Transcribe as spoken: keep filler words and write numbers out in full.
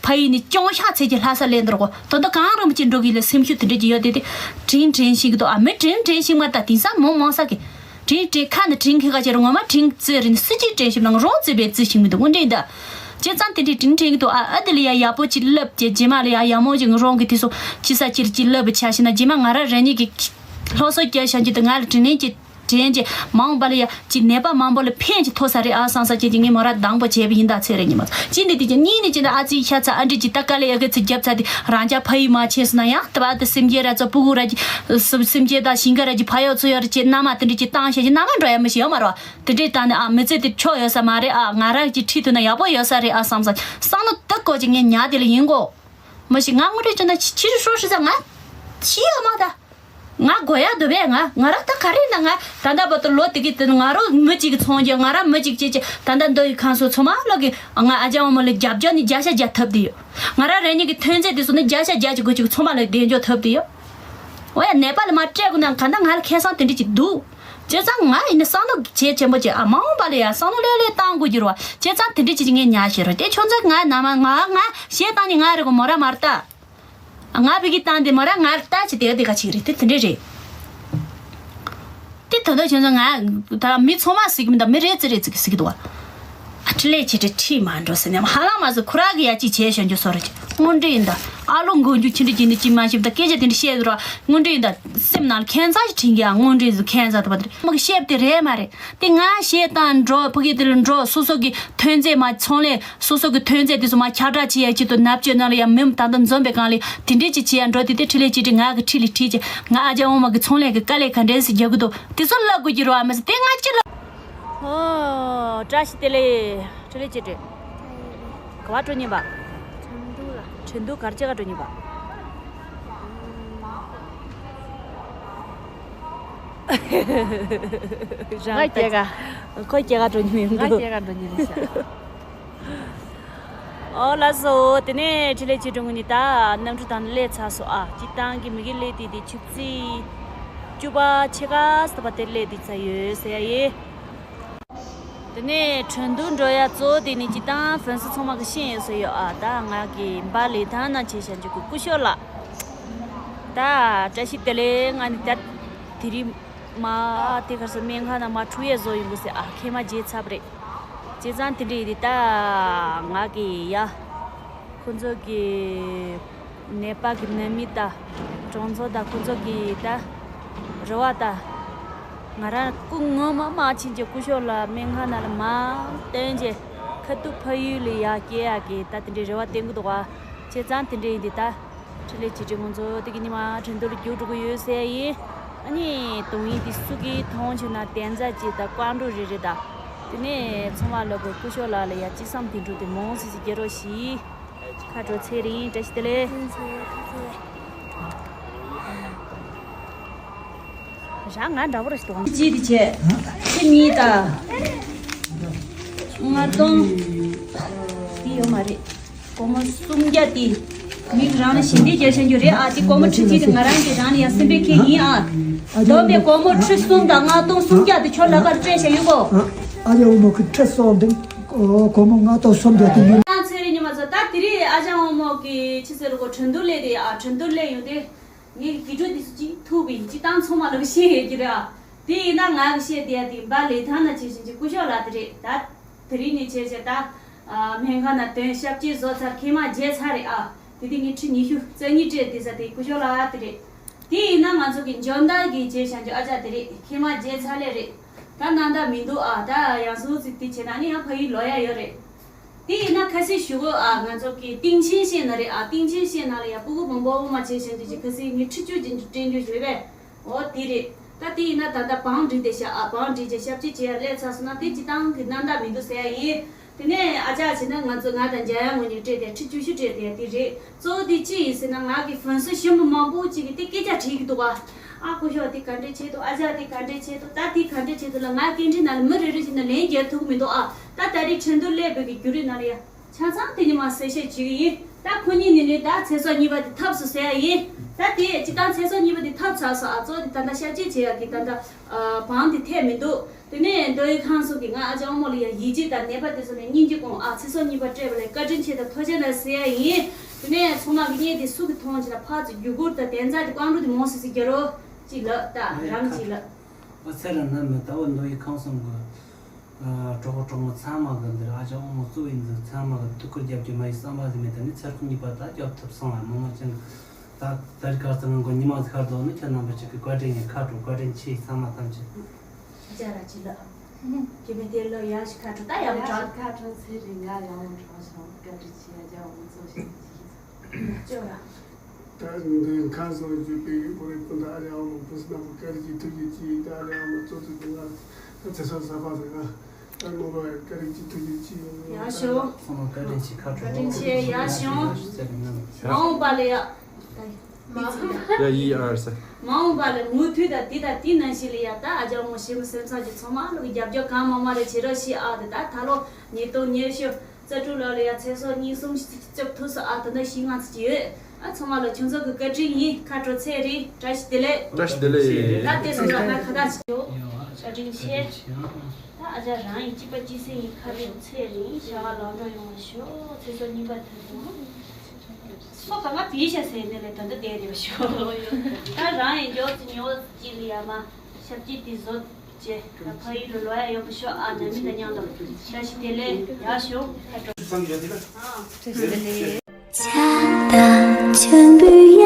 ཕ་ཡུལ་ནས་སྐྱོང་ཤག་ཚད་ཀྱི་ལྷ་ས་སླེབས་འདུག་གོ། ད་ལྟ་གངས་རིན་པོ་ཆེ་འགྲོ་གི་ལ་སེམས་ཤུགས་དེ་འདྲ་ཅིག་ཡོད་དེ་དེ། དྲིན་དྲན་ཤིག་འདུག་ཨ། མི་དྲིན་དྲན་ཤིག་མ་ད་དེང་སང་མོ་མང་ས་གི། དྲིན་དྲན་ཁ་ནས་དྲིན་ཁེ་ག་ཅེ་རུ་ངོ་མ་དྲིན་བརྩི་རིན་སྲིད་ཀྱི་དྲན་ཤིག་ལང་རོང་བརྩི་བའི་བརྩི་ཤིག་མི་འདུག་དངོས་འབྲེལ་ཡིན་ད། བྱས་ཙང་དེ་འདྲའི་དྲིན་དྲན་གི་འདུག་ཨ། ཨ་དེ་ལ་ཡ་ཡག་པོ་ཅིག་ལབ་ཀྱི་རྗེས་མ་ལ་ཡ་ཡག་མོ་ཅིག་རོང་གི་དུས་སུ་ཅི་ས་ཅིར་ཅིག་ལབ་བྱ་ཤི་ན་རྗེས་མ་ང་ར་རེ་གཉིས་ཀྱི་སློབ་གསོ་རྒྱག་བྱ་རྒྱུ་དུ་ང་ལ་དྲིན་ལན་ཅིག་དྲན་ཅིག་མ་འོངས་པ་ལ་ཡ་ཅིག་ནད་པ་མང་པོ་ལ་ཕན་ཅིག་ཐོགས་ས་རེད་ཨ་བསམ་ས་ཅིག་ཅིག་ངས་མོ་ར་དང་པོ་བྱས་པ་ཡིན་ད་ཚེ་རེ་ཉི་མ་ཅི་འདི་དེ་ཅིག་གཉིས་ནི་ཅི་འདི་ཨ་ཙི་ཤ་ཚ་ཨ་འདྲི་ཅིག་ད་དཀའ་ལས་ཡ་གི་ཚི་རྒྱབ་ཚ་དེ་རང་ཅག་ཕ་ཡུལ་མ་ཆེ་སི་ན་ཡང་ད་བ་དེ་སེམས་ཅན་ར་ཚོ་སྤུ་གུ་ར་ཅིག་སེམས་ཅན་དང་ཞིང་ཁ་ར་ཅིག་ཕ་ཡོ་ཚུ་ཡོ་ར་ཅིག་མནའ་མ་དེ་འདྲི་ཅིག་བཏང་ཤ་ཅིག་མནའ་མ་འགྲོ་ཡ་མི་ཤི་ཡོ་མ་རོ། དེ་འདྲའི་སྟེང་ནས་ཨ་མི་ཚེ་དེ་ཆོག་ཡོད་ས་མ་རེད་ཨ། ང་རང་གི་ཁྲིད་ཐུབ་ན་ཡག་པོ་ཡོད་ས་རེད་ཨ་བསམ་ས་བསམ་བློ་དེ་བཀོད་ཅིག་ངས་ཉལ་དེ་ལ་ཡིན་གོ། མ་གཞི་ང་དངོས་འབྲེལ་བྱས་ན་ཕྱི་ཕྱིར་ཤོག་ཧྲི་ས་ང་ཤི་ཡོད་མ་ད། ང་དགོས་ཡག་འདུག་པས་ང་ང་རང་ད་ག་རེ་ན་ང་ད་ལྟ་བར་དུ་ལོ་དེ་གི་དེ་ང་རང་མི་གཅིག་གི་ཚོང་རྒྱག་ང་རང་མི་གཅིག་བྱེད་ཀྱི་ད་ལྟ་འདི་ཡི་ཁང་སོ་ཚོ་མ་ལོ་གི་ང་ཨ་ཅག་འོ་མ་ལ་རྒྱབ་སྐྱོར་ནི་བརྒྱ་ཆ་བརྒྱ་ཐབས་དེ་ཡོད། ང་རང་རང་ཉིད་ཀྱི་ཐོན་རྫས་དེ་ཚོ་ནི་བརྒྱ་ཆ་བརྒྱ་གཅིག་དགུ་གཅིག་ཚོང་པ་ལ་གདན་འཇོག་ཐབས་དེ་ཡོད། འོ་ཡ་ནད་པ་ལ་མ་སྤྲད་དགོས་ན་ག་ད་ང་ལ་ཁེ་བཟང་དེ་འདྲ་ཅིག་འདུག་བྱས་ཙང་ང་ཡིན་ན་བསམ་བློ་བྱེད་ཆེན་པོ་བྱེད་ཨ། མ་འོངས་པ་ལ་ཡང་བསམ་བློ་ལྷོད་ལྷོད་བཏང་དགོས་ཀྱི་རེད་བ། བྱས་ཙང་དེ་འདྲ་ཅིག་ངས་ཉར་ཤེས་རོགས་དེ་ཁྱོད་ཚོ་ང་ནམ་ང་ང་གཞས་བཏང་ནི་ང་རེད་གོ་མོ་ར་མར་ལྟ། ང་ཕ་གི་བཏང་དེ་མོ་ར་ང་ལྟ་ཅི་དེ་དེ་ག་ཅིག་རེད་དེ་དེ་འདྲ་རེད། དེ་ད་ལྟ་ཁྱོད་ཚོ་ང་ད་མི་ཚང་མ་ཟིག་མི་འདུག་མི་རེ་ཙི་རེ་ཙི་གི་ཟིག་གི་འདུག་བ། ཨ་ཁྲི་ལས་ཆེ་ཁྲི་ཁྲི་མ་འགྲོ་ཟེར་ནས་ཧ་ལམ་མ་ཟིག་ཁོ་ར་གི་ཡ་ཅིག་བྱས་བཞག་རྒྱུ་སོ་ར་ཅིག་དངོས་འབྲེལ་ཡིན་ད། ཨ་ལོ་མགོ་མཇུག་ཁྱི་འདྲ་ཅིག་ནི་ཅིག་མ་ཤེས་ད་སྐད་ཆ་དེ་འདྲ་བཤད་ར་དངོས་འབྲེལ་ཡིན་ད། སེམས་ནང་ཁྱད་མཚར་ཞིག་དྲན་གི་ཡ་དངོས་འབྲེལ་ཟིག་ཁྱད་མཚར་ད་པ་དེ་མ་གི་བཤད་པ་དེ་རེད་མ་རེད། དེ་ང་གཞས་བཏང་འགྲོ་ཕ་གི་དེ་ལ་འགྲོ་སོ་སོ་གི་ཐོན་རྫས་མ་ཚོང་ལས་སོ་སོ་གི་ཐོན་རྫས་དེ་ཚོ་མ་ཁྱབ་བསྒྲགས་བྱེད་ཡ་ཆེད་དུ་ནབ་ཅོ་ནང་ལ་ཡ་མི་ད་ལྟ་འཛོམས་པའི་སྒང་ལ་དེ་འདྲས་ཅིག་བྱེད་ཡ་འགྲོ་དེ་དེ་ཁྲི་ལས་ཅི་དྲི་ང་གི་ཁྲི་ལས་ཁྲི་ཅི་ང་ཨ་ཅག་འོ་མ་གི་ཚོང་ལས་གི་དཀའ་ལས་ག་འདྲས་སེ་རྒྱག་གི་འདུག་དེ་ཚོ་ལབ་དགོས་ཀྱི་རེད་བ་མི་ཟེར་དེ་ང་ཅི་ལབ། ཨོ་བཀྲ་ཤིས་བདེ་ལེགས་ཁྲི་ལས་ཅི་དྲི་ག་བ་འགྲོ་ཉན་པ། ཁྲིན་ཏུའུ་ལ། ཁྲིན་ཏུའུ་གར་སྐྱེལ་ག་འགྲོ་ཉན་པ། ང་སྐྱེལ་ག་ཁོ་སྐྱེལ་ག་འགྲོ་ཉན་མི་ང་འདུག་སྐྱེལ་ག་འགྲོ་ཉན་ལ་ཤ། ཨོ་ལགས་སོ། དེ་ནས་ཁྲི་ལས་ཆེ་གྲོང་གི་ནི་ད་གནམ་གྲུ་དང་སླེབས་ཚར་སོང་ཨ། སྤྱི་བཏང་གི་མི་གི་སླེབས་དུས་དེ་ཆུ་ཚོད་བཅུ་པ་ཕྱེད་ཀ་ཙམ་པ་དེ་སླེབས་དུས་ཚར་ཡོད་ཟེར་ཡ་ཡིན། དེ་ནས་ཁྲིན་ཏུའུ་འགྲོ་ཡ་གཙོ་བོ་དེ་ནི་སྤྱི་བཏང་ཧྥན་སི་ཚང་མ་གི་ཤེས་ཡོད་ས་ཡོད་ཨ། ད་ང་གི་འབའ་ལི་ཐང་ན་བྱས་བཞག་འཇུག་གི་སྐུ་ཞབས་ལགས། ད་བཀྲ་ཤིས་བདེ་ལེགས། ང་ནི་ད་དེ་རིང་མ་དེ་གར་སོ་སྨན་ཁང་ན་མ་ཁྲུ་ཡས་བཟོ་ཡོང་གི་ཟེར་ཨ། ཁེ་མ་བརྗེད་ཚར་བ་རེད། བྱས་ཙང་དེ་འདྲ་ཡིན་དུས་ད་ང་གི་ཡ་ཁོ་ཚོ་གི་ནད་པ་གི་ནད་མི་དང་གྲོང་ཚོ་དང་ཁོ་ཚོ་གི་ད་རེ་བ་དང་ང་རང་སྐུ་ངོ་མ་མ་ཕྱིན་གྱི་སྐུ་ཞབས་ལགས་སྨན་ཁང་ནང་ལ་མ་བསྟན་གྱི་ཁ་ཐུག་ཕ་ཡུལ་ལ་ཡར་སྐྱེལ་ཡག་གི་ད་དེ་འདྲའི་རེ་བ་བསྟན་གི་འདུག་བ། བྱས་ཙང་དེ་འདྲ་ཡིན་དུས་ད་ཁྲི་ལས་ཆེ་གྲོང་ཚོ་དེ་གི་ཉི་མ་ཁྲིན་ཏུའུ་ལ་རྒྱུགས་འགྲོ་གི་ཡོད་ཟེར་ཡ་ཡིན། ཨ་ནི་དོན་ཡིན་དེ་སུ་གི་མཐོང་བྱུང་ན་བདེན་རྫས་ཅིག་ད་བཀའ་འགྲོ་རེ་རེ་ད། དེ་ནས་ཚང་མ་ལོག་གི་སྐུ་ཞབས་ལགས་ལ་ཡ་ཅི་བསམ་དེ་འགྲོ་དེ་མང་སི་སི་རྒྱལ་རོགས་ཞིག་ཁ་དྲོ་ཚེ་རིང་བཀྲ་ཤིས་བདེ་ལེགས། རང་ང་འདྲ་པོ་རེ་ཞིག་འདུག་གཅིག་དེ་བྱས། དེ་གཉིས་དང་། ལྔ་སྟོང་། དེ་ཡོད་མ་རེད། སྒོར་མོ་སུམ་བརྒྱ་དེ། མིག་རང་ལ་ཞལ་འདེབས་རྒྱག་བྱ་རྒྱུ་རེད་ཨ། དེ་སྒོར་མོ་ཁྲི་གཅིག་དེ་ང་རང་གི་རང་ལ་ཡ་སེམས་པའི་ཁེ་ཡིན་ཨ། ཨ་དོ་པའི་སྒོར་མོ་ཁྲི་གསུམ་དང་ལྔ་སྟོང་སུམ་བརྒྱ་དེ་ཁྱོད་ལ་ཁར་སྤྲད་བྱ་ཡོད་གོ། ཨ་ཡ་འོ་མོ་གི་ཁྲི་གསུམ་དང་སྒོར་མོ་ལྔ་སྟོང་སུམ་བརྒྱ་དེ་ཡིན། ད་ཚེ་རིང་ཉི་མ་ཚོ་ད་དེ་རིང་ཨ་ཅག་འོ་མོ་གི་ཕྱི་ཚེ་ལ་གོ་ཁྲིན་ཏུའུ་སླེབས་དེ་ཨ། ཁྲིན་ཏུའུ་སླེབས་ཡོང་དེ། ངས་དགེ་ཕྲུག་འདི་ཚོ་གཅིག་ཐུག་པའི་སྤྱི་བཏང་ཚང་མ་ལ་གི་ཤེས་ཡོད་ཀྱི་རེད་ཨ། དེ་ཡིན་ན་ང་གི་བཤད་བསྡད་ཡ་དེ་འབའ་ལི་ཐང་ན་བྱེད་བཞིན་གྱི་སྐུ་ཞབས་ལགས་དེ་རེད་ད། དེ་རིང་ནས་བྱས་བྱས་ད། སྨན་ཁང་ན་དོན་ཞབས་ཕྱི་བཟོ་ཚར་ཁེ་མ་བརྗེས་ཚར་རེད་ཨ། དེ་དེ་ངས་ཁྲི་ཉི་ཤུ་རྩ་གཉིས་སྤྲད་བསྡད་ས་དེ་སྐུ་ཞབས་ལགས་དེ་རེད། དེ་ཡིན་ན་ང་ཚོ་གི་འཇོན་ཐང་གི་བྱས་བཞིན་གྱི་ཨ་ཅག་དེ་རེད་ཁེ་མ་བརྗེས་ཚར་ལེ་རེད། ད་ནང་ད་མི་འདུག་ཨ། ད་ཡང་སུ་ཟིག་དེ་བྱས་ན་ནི་ཡང་ཕ་ཡུལ་ལོག་ཡ་ཡོད་རེད། དེ་ཡིན་ན་ཁ་སང་ཞུ་གོ་ཨ། ང་ཚོ་གི་སྟེང་ཆེན་ཤེས་ན་རེད་ཨ། སྟེང་ཆེན་ཤེས་ན་ལ་ཡ་སྤུ་གུ་མང་པོ་མ་བྱས་བཞིན་དུ་ཅིག་ཁ་སང་ངས་ཁྲི་བཅུ་ཅན་དུ་སྤྲད་རྒྱུ་ཞུས་པས། འོ་དེ་རེད། ད་དེ་ཡིན་ན་ད་ལྟ་བང་སྒྲིག་བསྡད་ཤག་ཨ། བང་སྒྲིག་བྱས་ཞབས་ཕྱི་བྱེད་ཡ་སླེབས་ཚར་སོང་ན་དེ་སྤྱི་བཏང་གི་རྣམ་དག་མི་འདུག་ཟེར་ཡ་ཡིན། དེ་ནས་ཨ་ཅག་བྱས་ན་ང་ཚོ་ང་དང་འཇམ་དབྱངས་ངོ་གཉིས་སྤྲད་དེ་ཁྲི་བཅུ་བཞི་སྤྲད་དེ་དེ་རེད། གཙོ་བོ་དེ་ཅི་ཡིན་ཟེར་ན་ང་གི་ཕོན་སུ་ཞིམ་པོ་མང་པོ་ཅིག་གིས་དེ་སྐད་ཆ་དྲིས་ཀྱི་འདུག་ག་ཨ་སྐུ་ཞབས་དེ་ག་འདྲས་བྱས་འདུག་ཨ་ཅག་དེ་ག་འདྲས་བྱས་འདུག་ད་དེ་ག་འདྲས་བྱས་འདུག་ལ་ང་སྐད་འཕྲིན་ནང་ལ་མི་རེ་རེ་བཞིན་ནས་ལན་རྒྱག་ཐུབ་ཀྱི་མི་འདུག་ཨ། ད་ད་རེས་ཁྲིན་ཏུའུ་སླེབས་པའི་གི་བརྒྱུད་རིམ་ནང་ལ་ཡ། ཆ་ཚང་དེ་ཉི་མ་གསལ་བཤད་བྱེད་ཀྱི་ཡིན། ད་ཁོ་གཉིས་ནི་ནི་ད་ཚེ་སྲོག་གཉིས་པ་དེ་ཐབས་སུ་ཟད་ཡ་ཡིན། ད་དེ་སྤྱིར་བཏང་ཚེ་སྲོག་གཉིས་པ་དེ་ཐབས་ཚར་སོང་། ཨ་ཚོ་དེ་ད་ལྟ་ཞབས་ཕྱི་བྱེད་ཡག་གི་ད་ལྟ་ཨ་བང་དེ་ཐེབས་མི་འདུག་དེ་ནས་མདོ་དབུས་ཁམས་གསུམ་གྱི་ང་ཨ་ཅག་དབང་མོ་ལ་ཡང་ཡིད་ཆེས་དང་ནད་པ་དེ་ཚོ་ནས་སྙིང་རྗེ་སྐོང་། ཨ་ཚེ་སྲོག་གཉིས་པ་སྤྲད་པ་ལ་བཀའ་དྲིན་ཆེ་དང་ཐུགས་རྗེ་གནང་ཟེར་ཡ་ཡིན། དེ་ནས་ཚང་མ་གི་བརྙན་དེ་སུ་གི་མཐོང་བྱས་ན་ཕར་ཚུར་བརྒྱུད་བསྐུར་དང་དན་རྩ་དེ་བཀང་རོགས་དེ་མང་སུ་སུ་རྒྱག་རོགས། གཅིག་ལབ་ད་རང་གཅིག་ལབ། ཨོ་ཚེ་རིང་ནམ་མེད་ད་བོ་མདོ་དབུས་ཁམས་གསུམ་གི་ཨ་གྲོགས་པོ་གྲོགས་མོ་ཚང་མ་གི་འདིར་ཨ་ཅག་དབང་མོ་གཙོ་བོ་ཡིན་ཟིག་ཚང་མ་གི་ཐུགས་ཁུར་རྒྱབ་རྒྱུ་མ་ཡི་བསམ་པ་ཟིག་མེད། ད་ནི་ཚེ་སྲོག་གཉིས་པ་ད་རྒྱབ་ཐུབ་སོང་བ་མང་མང་ཅན་གི་ད་ད་རི་ཁ་ཚང་གི་ཉི་མ་ཟིག་ཁར་དོ་ནི་ཁྱེད་རྣམ་པ་ཅིག་གི་བཀའ་དྲིན་ཡིན། ཁ་དྲོ་བཀའ་དྲིན་ཆེ་ཚང་མ་ཐམས་ཅད། ཅ་ར་ཅི་ལ། ཁྱེད་མི་དེ་ལ་ཡ་ཞིག་ཁ་དྲོ་ད་ཡག་པོ་དྲག་ཁ་དྲོ་ཚེ་རིང་ང་ཡག་པོ་དྲག་སོང་། བཀའ་དྲིན་ཆེ། ཨ་ཅག་དབང་མོ་གཙོ་བོ་ཞིག་ཅོ་ར། ད་འདི་ཁ་སང་བརྗོད་པའི་ཡུལ་སྐོར་རེ་ཀུན་ད་ཨ་རི་ཨ་མ་བུ་སྣ་བུ་ཀ་རི་གི་ཐུགས་རྗེ་ཆེ། ད་ཨ་རི་ཨ་མ་གཙོ་བོ་དེ་ང་ད་ཚེ་སྲོག་གསར་པ་དེ་ང་ད་ནོ་བ་ཀ་རི་གི་ཐུགས་རྗེ་ཆེ། ཡ་ཞོ། ཚང་མ་བཀའ་དྲིན་ཆེ། ཁ་དྲོ། བཀའ་དྲིན་ཆེ། ཡ་ཞོ། མ་འོངས་པ་ལ་ཡ། ཡ་ཡི་ཨར་ས། མ་འོངས་པ་ལ་མུ་མཐུད་ད་དེ་ད་དེ་ནང་བཞིན་ལ་ཡ་ད་ཨ་ཅག་དབང་མོ་ཞེ་མོ་སེམས་བཟང་གི་ཚང་མ་ལོ་གི་རྒྱབ་སྐྱོར་གང་མང་མང་རེ་བྱེད་རོགས་ཞེས། ཨ་དེ་ད་ད་ལོ་ཉིས་སྟོང་ཉི་ཤུ་རྩ་དྲུག་ལོ་ལ་ཡ་ཚེ་སྲོག་གཉིས་གསུམ་ཞིག་སྐྱོབ་ཐུབ་སོང་། ཨ་ད་ནི་བཞི་ལྔ་ཙམ་ཅིག་ཡོད། ཨ་ཚང་མ་ལ་ཁྱོད་ཚོ་གི་བཀའ་དྲིན་ཡིན། ཁ་དྲོ་ཚེ་རིང་བཀྲ་ཤིས་བདེ་ལེགས། བཀྲ་ཤིས་བདེ་ལེགས། ད་དེ་སོང་ལ་ང་ཁ་བརྡ་ཞིག་ཡོད། བཀའ་དྲིན་ཆེ། ད་ཨ་ཅག་རང་ཡིན་གཅིག་པ་གཅིག་སེམས་ཡིན། ཁ་དྲོ་ཚེ་རིང་བྱ་བ་ལམ་འགྲོ་ཡོང་བ་ཤོག་ཚེ་སྲོག་གཉིས་པ་ཐུག་སོང་། སོ་ག་ང་བི་ཤ་ཟེར་ནས་ལས་ད་ལྟ་བསྡད་རེ་བ་ཤོག་ད་རང་ཡིན་མགྱོགས་ཙམ་ཉོ་ཅི་ལ་ཡ་མ་ཞབས་ཕྱི་དེ་བཟོ་བྱས་ད་ཕ་ཡུལ་ལ་ལོག་ཡ་ཡོད་པ་ཤོག་ཨ་ནི་མི་ད་མཉམ་དུ་བཀྲ་ཤིས་བདེ་ལེགས་ཡག་ཤོག་ཁ་དྲོ། བཀྲ་ཤིས་བདེ་ལེགས། ཆ་དང་ཆང་བུ་